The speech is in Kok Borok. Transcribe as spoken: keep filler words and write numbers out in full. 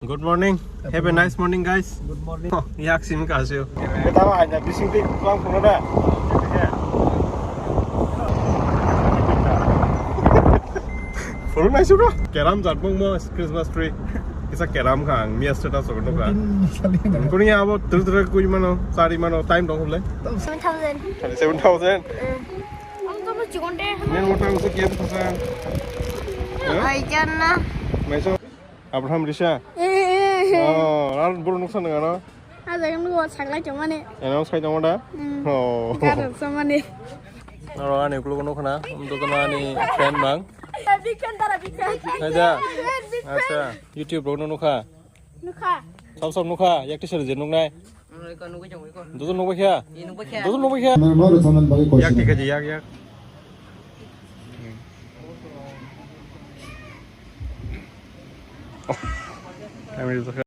Good morning. Have a nice morning, guys. Good morning. Oh, yak sim ka asio. Kita mah hanya bising tik tuang pura dah. Pura nai sudah. Keram jatmung mo Christmas tree. Kisa keram kang, mia status ko nuka. Kuni abo tur tur kui mano, sari mano, time dong hule. Seven thousand. Seven thousand. Ang to mo chikon de. Main motor usa kiya tu sa. Ai janna. Maiso. Abraham Risa. Oh, ar buru nuksa nang ano. Aja yang nugo saklai chomani. Ano sai chomada. Oh. Garo chomani. Aro ani kulugo nukhana. Umdo to ani friend bang. Big fan dara big fan. Aja. Acha, YouTube rok nukha. Nukha. Sab sab nukha. Yak tisar je nuknai. Nukha, nukha, nukha. Dodo nukha kya? Nukha kya? Dodo nukha kya? Yak tikha je yak yak.